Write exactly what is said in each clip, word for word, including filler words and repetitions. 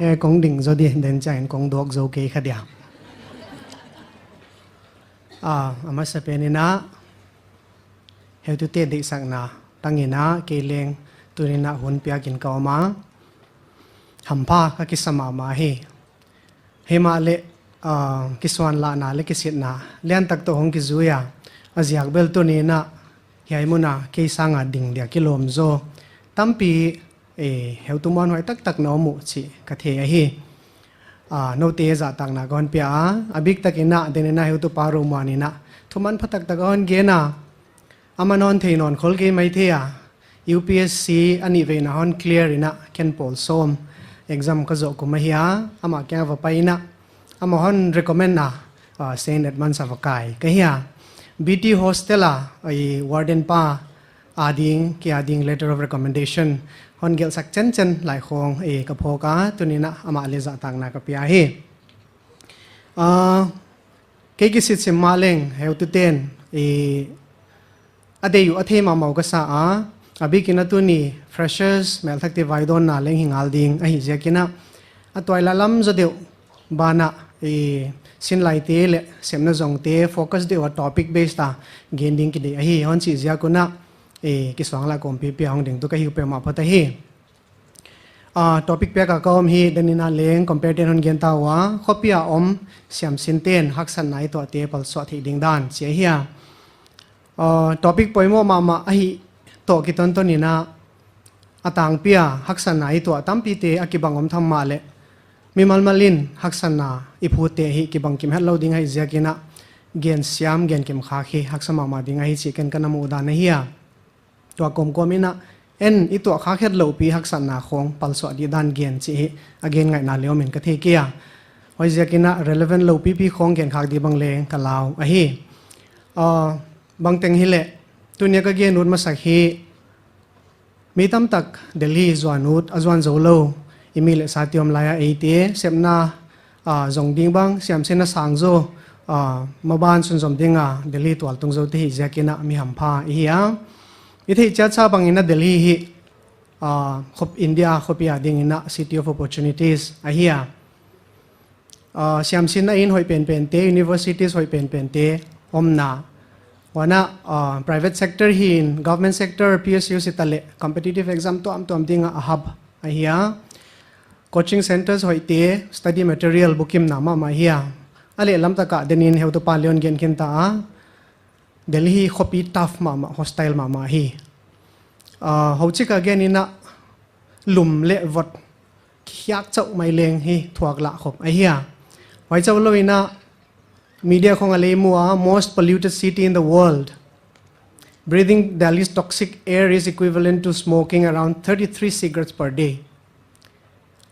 Eh, kong ding zaw di, den chiangin kong dawk zou kei kha dia. Ah, a masapen in a, heutute deihsakna tang in a, kei leng tuni in a hun piak in ka om a. Hampha ka kisa mahmah hi. Himahleh, ah, kisuanlahna leh kisitna liantak toh hong kizui a, a ziak bel tuni in a, hiai mun a kei sang a ding dia kilawm zaw tampi, eh, heutu muanhuai taktak na om uh chih ka thei ahi. Ah, noute zahtakna ka hon pia a, a biktak in a, den in a heutu Pa Romuan in a, thu manpha taktak a hon gen a, aman hon thei nawn khol kei maithei a, U P S C a nih veina hon clear in a, ken pawl sawm exam ka zoh kum ahi a, amah kiang a va pai in a, amah hon recommend a, ah, Saint Edmund's a va kai ka hi a. B T hostel a, i warden pa ading, kei ading letter of recommendation hon gelhsak chenchen lai khawng, eh, ka phawk a, tuni in a amah leh zahtakna ka pia hi. Ah, kei kisit sim mah leng, heututen, eh, a deih uh a thei mahmah uh ka sa a, a bik in a tuni freshers melthakte vaidawnna leng hi ngal ding ahih ziak in a, a tuailai lam zaw deuh ban ah, eh, sinlaite leh sepna zongte focus deuh a topic based a gen ding kideih ahi, hon chih ziak un a, eh, kisuanglah kawmpipi a hong ding tu ka hi uh peuhmah phot ahi. Ah, topic piak a ka om hi, den in a leng compare ten hon gen ta ua, khopi a om siamsinten haksatna i tuahte palsuah theih ding dan chih ahi a. Ah, topic poimoh mahmah ahih toh kitonton in a, a tangpi a haksatna i tuah tampite a kibang om tham mahleh, mimal mal in haksatna i phutte hi kibang kim hetlou ding ahih ziak in a, gen siam gen kim khak hi haksa mahmah ding ahi chih ken ka na muhdan ahi a. Tua kawmkawm in a, en i tuah khak hetloupi haksatna khawng palsuah dih dan gen chih hi a gen ngaihna leh om in ka thei kei a. Huaiziak in a relevant lou pipi khawng gen khak di bang leng ka lau ahi. Ah, bangteng hileh, tuni a ka gen ut masak hi, mi tamtak Delhi zuan ut a zuan zoulou, i mi leh sate om lai a, eite sepna, ah, zong ding bang, siamsinna sang zaw, ah, maban sunzom ding a Delhi tual tung zoute hi ziak in a mi hampha i hi a. I theih chiat sa bang in a Delhi hi, ah, khop India khopi a ding in a city of opportunities ahi a. Ah, siamsinna inn hoih penpente, universities hoih penpente omna. Huan a, ah, private sector hi'n, government sector, P S U si taleh competitive exam tuamtuam ding a hub ahi a. Coaching centres hoihte, study material bukimna mahmah ahi a. A lehlam tak a den in heutu pa leh hon gen khin ta a, Delhi khopi tough mahmah, hostile mahmah hi. Ah, huchik a gen in a lum leh vot khiak chauh mai leng hi thuak lah khop ahi a. Huai chauh lou in a media khawng a lei mu a, most polluted city in the world. Breathing Delhi's toxic air is equivalent to smoking around thirty-three cigarettes per day.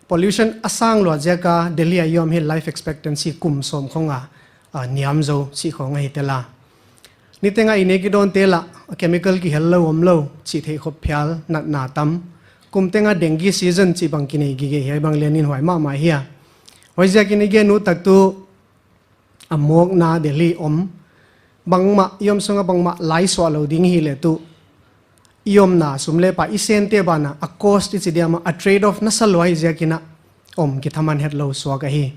Pollution a sang luat ziak a Delhi a i om hi life expectancy kum sawm khawng a, ah, niam zou chih khawng ahi tel a. Niteng a i nek i dawnte lah chemical kihel lou omlou chih theih khop phial natna tam. Kumteng a dengue season chih bang kinei gige hi, bang leng in huai mahmah hi a. Huaiziak in i gen ut tak tu a mawkna Delhi om, bangmah i om sung a bangmah lai suah lou ding hileh tu i omna sum leh pai i sente ban a, a cost i chi diam a, a trade off nasa lua hi ziak in a om kithaman hetlou suak ahi.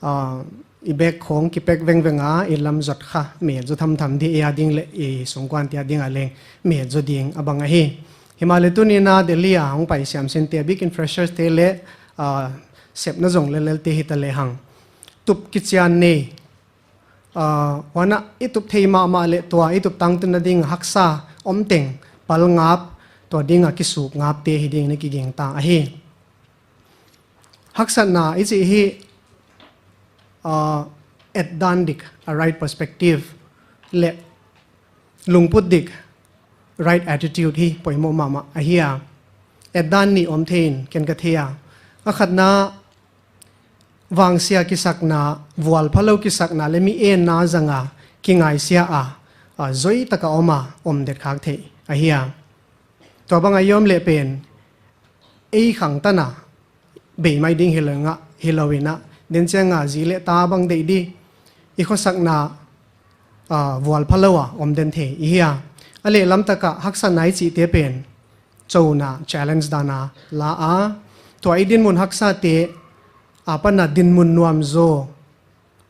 Ah, i bag khawng kipack vengveng a, i lam zot kha met zaw thamtham di, i a ding leh i sungkuante a ding a leng met zaw ding a bang ahi. Himahleh tuni in a Delhi a hong pai siamsinte, bik in freshers te leh, ah, sepna zong lelel te hi ta lehang, tup kichian nei, ah, huan a i tup thei mahmah leh tua i tup tangtunna ding haksa om teng pal ngap, tua ding a kisuk ngapte hi ding in a kiging ta ahi. Haksatna i chih hi, ah, et dan dik, a right perspective, leh lungput dik, right attitude hi poimoh mahmah ahi a. Et dan nih om thei in ken ka thei a. A khatna, vangsia kisakna, vualphalou kisakna leh mi enna zang a kingaisia a, ah, zoi tak a om a om det khak theih ahi a. Tua bang a i om leh pen, ei khang tan a, bei mai ding hilou nga, hilou in a, den chiang a zi leh ta bang deih di, i khosakna, ah, vualphalou a om den thei i hi a. A lehlam tak a haksatna i chihte pen, chouna challenge dan a la a, tua i dinmun haksate Apan a dinmun nuam zaw,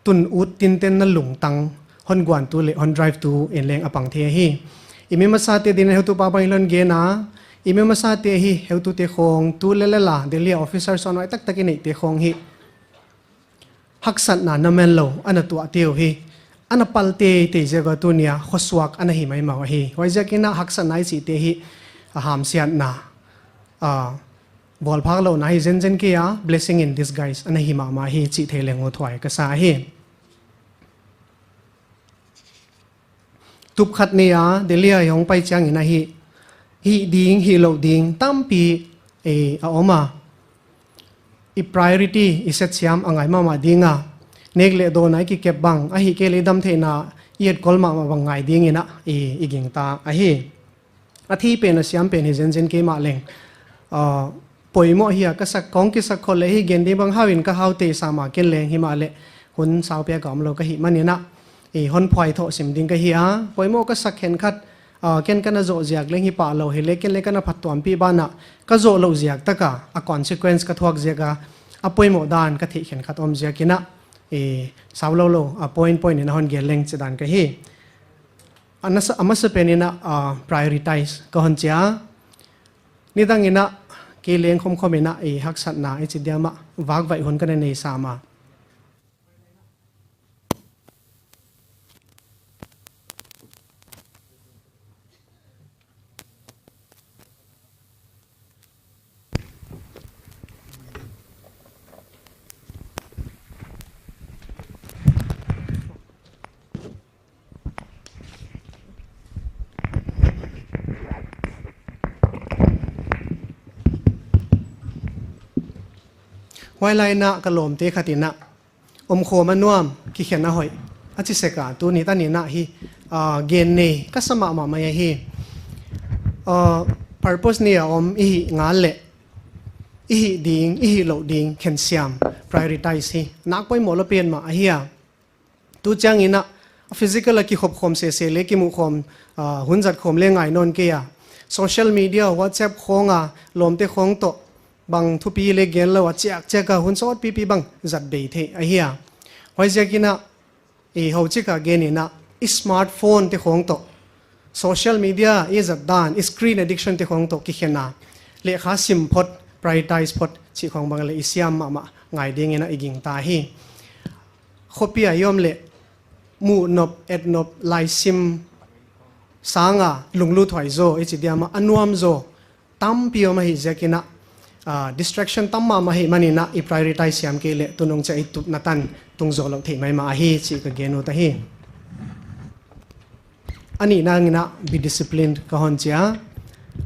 tun ut tinten na lungtang hon guantu leh hon drivetu in leng a pang thei hi. I mi masate din a heutupa bang in hon gen a, i mi masate hi heutute khong, tu leh leh la, Delhi a officer suan huai taktak i neihte khong hi haksatna na man lou ana tuahte uh hi, ana pal teitei ziak a tuni a khosuak ana hi maimah uh hi. Huaiziakin a haksatna i chihte hi a hamsiatna, a, bawlphak louhna hi zenzen kei a, blessing in disguise ana hi mahmah hi chih thei leng uthuai ka sa hi. Tup khat nei a, Delhi a i hong pai chiangin a hi, hih ding, hih louh ding tampi, eh, a om a. I priority i set siam a ngai mahmah ding a. Nek leh dawn a i kikep bang, ahihkeileh i dam theihna i etkol mahmah bang ngai dingin a, i, i gingta ahi. A thei pen a siam pen hi zenzen kei mah leng, ah, poimoh hi a, ka sak khong kisak khol leh hi gen ding bang hau in ka hau teisa mah ken leng, himahleh hun sau pia ka om lou ka hih manin a, i hon phuai thoh sim ding ka hi a, poimoh ka sak khenkhat, ah, ken ka na zoh ziak leng hi pah lou hileh ken leng ka na phattuampih banah ka zoh louh ziak tak a, a consequence ka thuak ziak a, a poimoh dan ka theih khenkhat om ziakin a, i sau lou lou, a point point in a hon gen leng chidan ka hi. A nasa, a masapen in a, ah, prioritize ka hon chi a. Nidang in a, kei leng khomkhom in a, i haksatna i chi diam a, vakvaih hun ka na nei sam a. Huai lai in a ka lawmte khat in a, omkhawm a nuam, kikhen a hoih, a chi sek a, tuni tan in a hi, ah, gen nei ka sa mahmah mai ahi. Ah, purpose nei a om i hih ngal leh, i hih ding, i hih louh ding khen siam, prioritize hi nak poimoh lou pen mah ahi a. Tu chiangin a, physical a kikhop khawm sese leh kimuh khawm, ah, hun zat khawm leh ngai nawn kei a. Social media, WhatsApp khong a, lawmte khong toh, bang thupi leh gen lou a chiakchiak a hun sawt pipi bang zat bei theih ahi a. Huaiziakin a, i hou chik a gen in a, i smartphone te khong toh, social media i zat dan, i screen addiction te khong toh kikhen a, lehkha sim phot, prioritize phot chih khong bang leh i siam mahmah ngai dingin a i gingta hi. Khopi a i om leh, muh nop, et nop, laisim sang a, lunglut huai zaw, i chi diam a, a nuam zaw tampi om ahih ziakin a, ah, distraction tam mahmah ahih manin a, i prioritize siam kei leh tunung chiah i tupna tan tung zou lou theih maimah ahi chih ka gen ut ahi. A nihna in a, be disciplined ka hon chi a.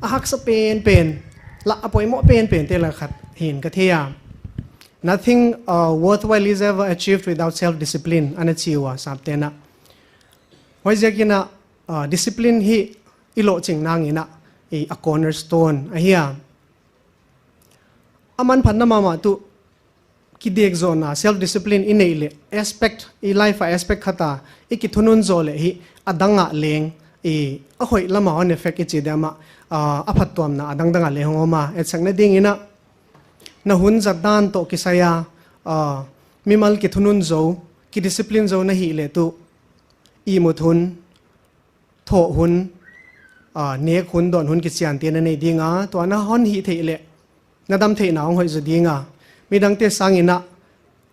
A haksa penpen, leh a poimoh penpen te lak ah khat hi'n ka thei a. Nothing, uh, worthwhile is ever achieved without self-discipline, ana chi ua sapte'n a. Huaiziakin a, uh, discipline hi i lohching nang in a, i a cornerstone ahi a. A manphatna mahmah tuh, kidek zohna, self-discipline i neih leh, aspect, i life a aspect khat a i kithunun zoh leh hi, a dang ah leng, i a hoih lam a hon effect i chi diam a, ah, a phattuamna a dangdang a leng hong om a. Etsakna dingin a, na hun zat dan toh kisai a, ah, mimal kithunun zou, kidiscipline zou na hih leh tuh, ihmut hun, thoh hun, ah, nek hun, dawn hun kichian te na nei ding a, tua na hon hih theih leh, na dam theihna hong hoih zaw ding a, midangte sangin a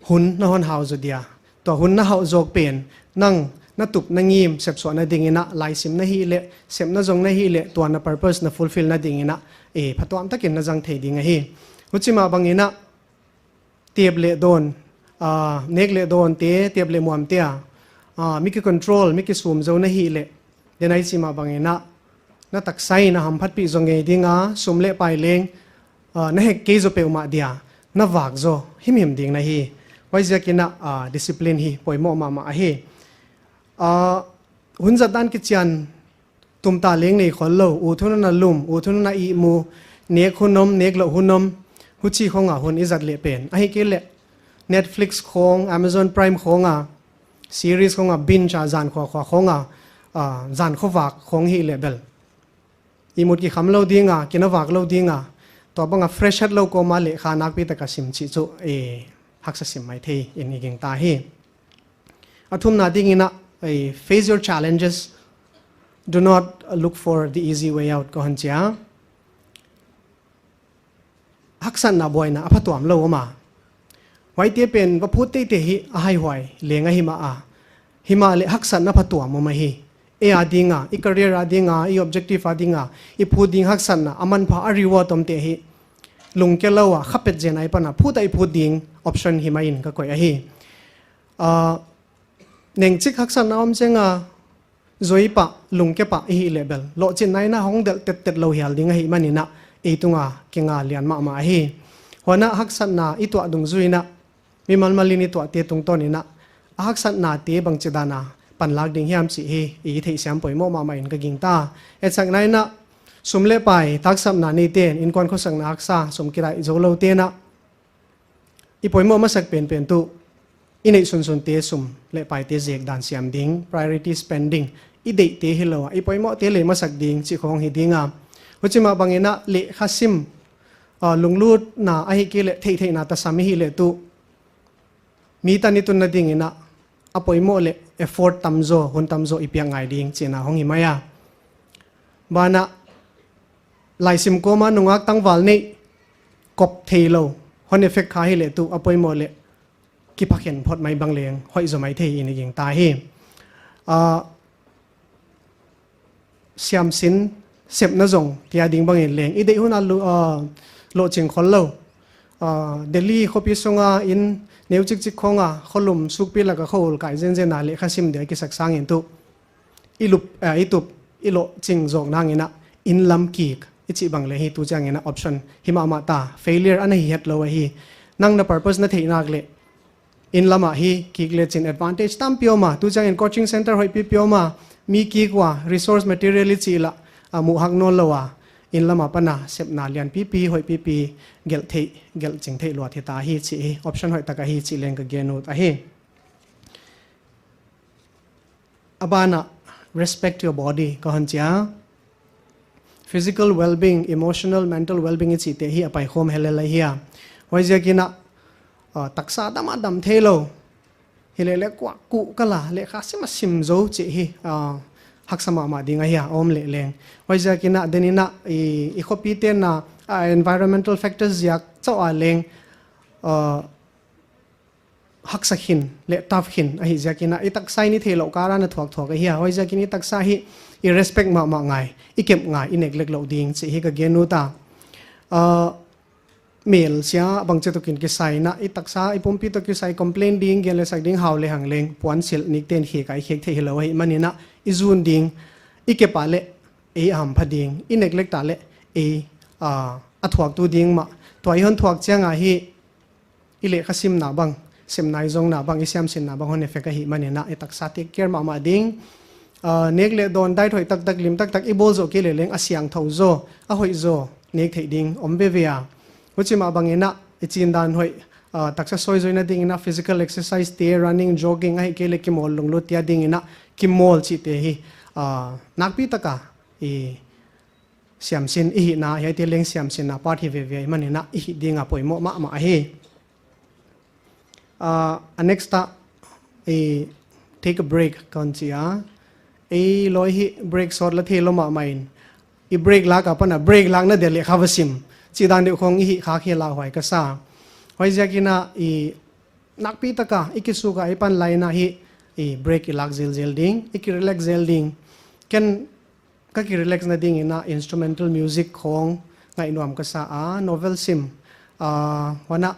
hun na hon hau zaw dia. Tua hun na hau zawk pen, nang na tup na ngim sepsuahna dingin a, laisim na hih leh, sepna zong na hih leh, tua na purpose na fulfill na dingin a, eh, phatuam takin na zang thei ding ahi. Huchi mah bangin a, tep leh dawn, ah, nek leh dawn te, tep leh muam te a, ah, mi ki control, mi kisum zou na hih leh, den a i chi mah bangin a, na taksa in a hamphatpih zaw ngei ding a, sum leh pai leng, ah, na hek kei zaw peuhmah dia, na vak zaw himhim ding na hi. Huaiziakin a, ah, discipline hi poimoh mahmah ahi. Ah, hun zat dan kichian tumtah leng nei khol lou, ut hun a lum, ut hun a ihmu, nek hun om, nek louh hun om, huchi khong a hun i zat leh pen. Ahihkeileh, Netflix khong, Amazon Prime khong a, series khong a binge a zan khua khua khong a, ah, zan khovak khong hih leh bel. Ihmut kikham lou ding a, kina vak lou ding a, tua bang a fresh hat lou kawm a lehkha nakpi tak a sim chih chu, eh, haksa sim maithei in i gingta hi. A thumna dingin a, eh, face your challenges. Do not look for the easy way out, ka hon chi a. Haksatna buaina a phatuam lou om a. Huaite pen va phut teitei hi a haihuai leng ahi mah a. Himahleh haksatna phatuam om ahi. Ei a dinga, i career a dinga, i objective a dinga, i phut ding haksatna a manpha a reward omte hi lungke lou a, khapet zen a i pan a phut a i phut ding option hi mai in ka koih ahi. Ah, nengchik haksatna om chiang a, zoi pah, lungke pah i hih leh bel, lohchinna in a hong delh tettet lou hial ding ahihmanin a, ei tunga kinga lian mahmah ahi. Huan a haksatna i tuah dungzui in a, mimal mal in i tuahte tungtawn in a, a haksatnate bangchidan a panlak ding hiam chih hi i theihsiam poimoh mahmah in ka gingta. Etsakna in a, sum leh pai, taksapna neite'n, innkuan khosakna haksa, sum kidaih zou loute'n a, i poimoh masak penpen tuh, i neih sunsunte sum leh paite zek dan siam ding, priority spending, i deihte hilou a, i poimohte lei masak ding chih khong hi ding a. Huchi mah bangin a lehkhasim, ah, lunglutna ahihkeileh theihtheihna tasam i hih leh tuh, mi tan i tunna dingin a, a poimoh leh effort tamzaw, hun tamzaw i piak ngai ding chihna hong hi mai a. Banah, laisim kawm a nungak tangval neih kop theilou hon effect kha hi leh tuh a poimoh leh kipha khen phot mai bang leng hoih zaw maithei in i gingta hi. Ah, siamsin sepna zong tia ding bangin leng i deih hun a lu-, ah, lohching khollou. Ah, Delhi khopi sunga inn neu chikchik khong a, kholum sukpi lak a khoul kai zenzen a lehkhasim dia kisak sangin tuh, i lup, eh, i tup, i lohching zawk nangin a, inn lam kik i chih bang leng hi tu chiangin a option hi mahmah ta. Failure ana hi hetlou ahi. Nang na purpose na theih nak leh, inn lam a hi kik lechin advantage tampi om a. Tu chiangin coaching center hoih pipi om a, mi kik ua, resource material i chih lah, a muh hak nawnlou a, inn lam a pan a sepna lian pipi, hoih pipi, gelh theih, gelh ching theih luat hita hi chih hi, option hoih tak ahi chih leng ka gen ut ahi. A banah, respect your body, ka hon chi a. Physical well-being, emotional, mental well-being i chihte hi a paikhawm helel ahi a. Huaiziakin a, ah, taksa dam a dam theilou, hi leh leh kuak kuh kal a, lehkhasim a sim zou chih hi, ah, haksa mahmah ding ahi a, om leh leng. Huaiziakin a, denin a, i, i khopite'n a, ah, environmental factors ziak chauh a leng, ah, haksa khin leh tough khin ahih ziakin a, i taksa in i theihlouh kal a na thuak thuak ahi a. Huaiziakin i taksa hi i respect mahmah ngai, i kep ngai, i neglect lou ding chih hi ka gen ut a. Ah, mel sia bangchituk in kisai in a, i taksa i pumpi toh kisai complain ding, gen leh sak ding, hau leh hang leng, puansilh nikte'n khek a i khek theih hilou ahihmanin a, i zun ding, i kep a leh ei a hampha ding, i neglect a leh ei, ah, a thuaktu ding mah. Tua i hon thuak chiang a hi, i lehkhasimna bang, sepna i zonna bang, i siamsinna bang hon effect ahihmanin a, i taksa take care mahmah ding. Ah, nek leh dawn diet hoih taktak, lim taktak i bawl zoh kei leh leng a siangthou zaw, a hoih zaw nek theih ding om veve a. Huchi mah bangin a, i chin dan hoih, ah, taksa soi zoina dingin a physical exercise te, running, jogging, ahihkeileh kimawl lunglut tia dingin a kimawl chihte hi, ah, nakpi tak a i siamsin i hihna, hiaite leng siamsinna part hi veve ahihmanin a i hih ding a poimoh mahmah ahi. Ah, a next a, i take a break ka hon chi a. Ei lawi hi break sawt la theilou mahmah in, i break lak a pan a break lakna dia lehkha va sim chih dan deuh khong i hih khak hi lauhuai ka sa. Huaiziakin a, i nakpi tak a i kisuk a i pan lai in a hi, i break i lak zelzel ding, i ki relax zel ding. Ken ka ki relax na dingin a instrumental music khong ngaih nuam ka sa a, novel sim, ah, huan a,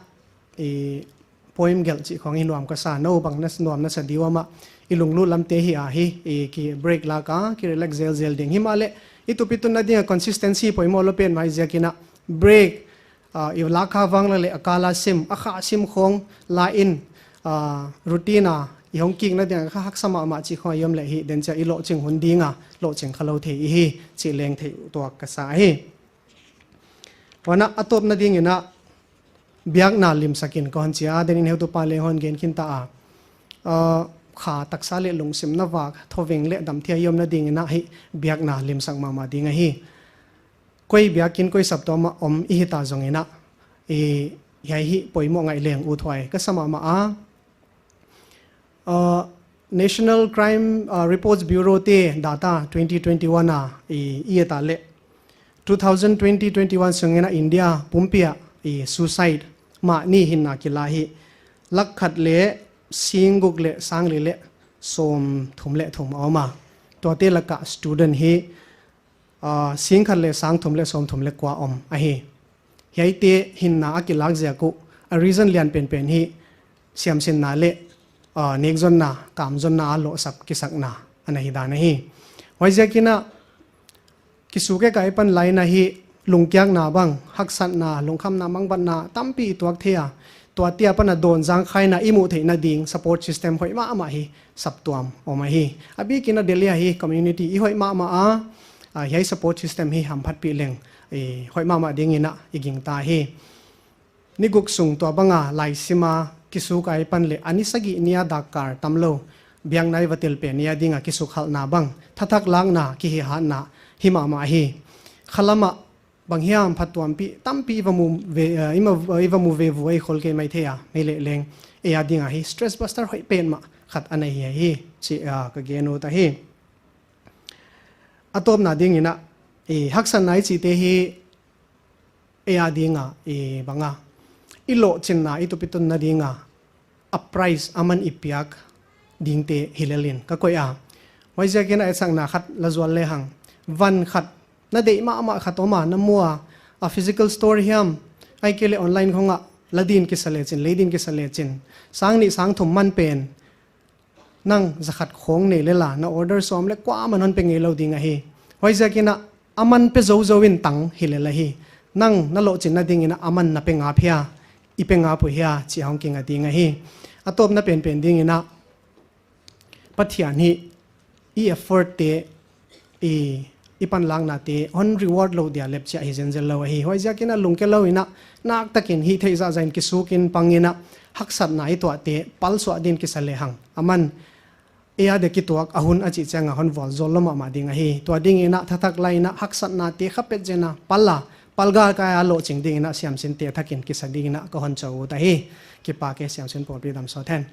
i poem gelh chih khong hi nuam ka sa. Nou bang na nuam na sa diu a mah, i lunglut lamte hi a hi, i ki break lak a, ki relax zelzel ding. Himahleh, i tup i tunna ding a consistency poimoh lou pen mah ziakin a break, ah, i lak kha vang leh leh a kal a sim, a kha sim khong la in, ah, routine a i hong kikna ding a kha haksa mahmah chih khong a i om leh hi, den chia i lohching hun ding a, lohching khalou thei i hi, chih leng theih tuak ka sa hi. Huan a, a tawpna dingin a, biakna limsak in ka hon chi a, denin heutupa leng hon gen khin ta a. Ah, kha taksa leh lungsim na vak, thoveng leh damthia i omna dingin a hi, biakna limsak mahmah ding ahi. Koi biakin koi saptuam a om i hita zongin a, i hiai hi poimoh ngai leng uthuai ka sa mahmah a. Uh, National Crime, uh, Reports Bureau te data twenty twenty-one a i, i et a leh two thousand twenty twenty-one sungin a India pumpi a i suicide mahni hinna kila hi lakh khat leh sing guk leh sang li leh sawm thum leh thum a om a. Tuate laka student hi, uh, sing khat leh sang thum leh sawm thum leh kua om ahi. Hiaite hinna a kilak ziak uh a reason lian penpen hi siamsinna leh, uh, nekzonna, kamzonna a lohsak kisakna ana hi dan ahi. Huaiziakin a kisuk e kai pan laina hi lungkiakna bang, haksatna, lungkhamna, mangbatna tampi i tuak thei a. Tuate apan a dawn zangkhaina i muh theihna ding support system hoih mahmah hi saptuam om ahi. A bikin a Delhi a hi community i hoih mahmah a, a, hiai support system hi hamphatpih leng i hoih mahmah dingin a i gingta hi. Ni guk sung tua banga laisima kisuk ai pan leh a ni sagih nia dakkal tamlou biakna i va tel pen i a dinga kisukhalhna bang, thathak lakna, kihihatna hi mahmah hi. Khalama bang hiam phattuampih tampi i va mu ve, eh, i ma, i va mu ve vua i khol kei maithei a, meileh leng ei a dinga hi stress buster hoih pen mah khat ana hi hi, chih, ah, ka gen ut ahi. A tawpna dingin a, i haksatna i chihte hi ei a dinga, i banga i lohchinna i tupitunna dinga a price aman i piak dingte hi lelin ka koih a. Huaiziakin a etsakna khat la zual lehang, van khat na deih mahmah khat om a, na mu a, a physical store hiam, ahihkeileh online khong ah la din kisa lechin, lei din kisa lechin, sang nih sang thum man pen nang zakhat khong nei lela, na order sawm leh kuaman hon pe ngeilou ding ahi. Huaiziakin a aman pe zozo in tang hi lela hi. Nang na lohchinna dingin a aman na pe ngap hia, i pe ngap uh hia, chih hong kinga ding ahi. A tawpna penpen dingin a Pathian hi i effort te, i, i panlaknate hon reward lou dia lep chia hi zenzel lou ahi. Huaiziakin a lungke louin a naktakin hihtheih zahzah in kisukin pangin a haksatna i tuahte palsuah din kisa lehang, aman ei a dia kituak a hun a chih chianga hon vualzawl lou mahmah ding ahi. Tua dingin a thathak laina haksatnate khapet zen a pal a, pal galkai a lohching dingin a siamsinte thakin kisa dingin a ka hon chou ut ahi. Kipak e, siamsin pawlpi damsawt hen.